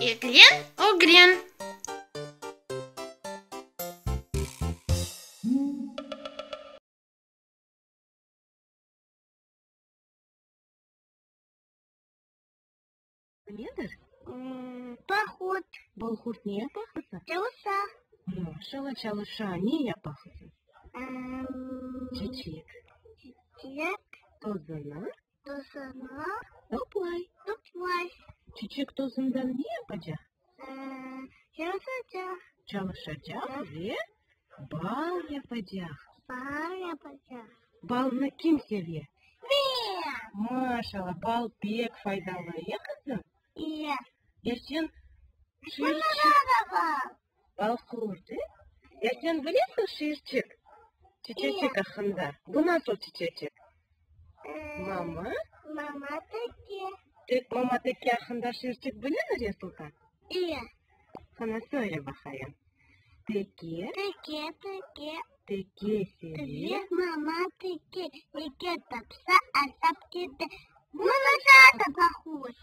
Eglen, ögren. Nedir? Bahut. Balqurt ne yapa, qızım? Çalışa. Maşallah, çalışa. Ne yapa, qızım? Çiçek. Çiçek. Tozunı. Tozunı. Toplay. Toplay. Çiçek tozundan ne yapacaq? Çalışacaq. Çalışacaq ve bal yapacaq. Bal yapacaq. Balnı kim seve? Men! Maşallah, bal pek faydalı, e, qızım? E. Ya sen şiirçik... Mına da bal. Balqurt, e? Ya sen bilesiñ şiirçik, çiçeçik aqqında? Bu nasıl çiçeçik? Mama? Mama teke. Tek mama teke aqqında şiirçik bilinir ya, Sultan? E. Qana, söyle baqayım. Teke. Teke, teke. Teke seve. Seve mama teke. Nege tapsa, aşap kete. Mına da bahut.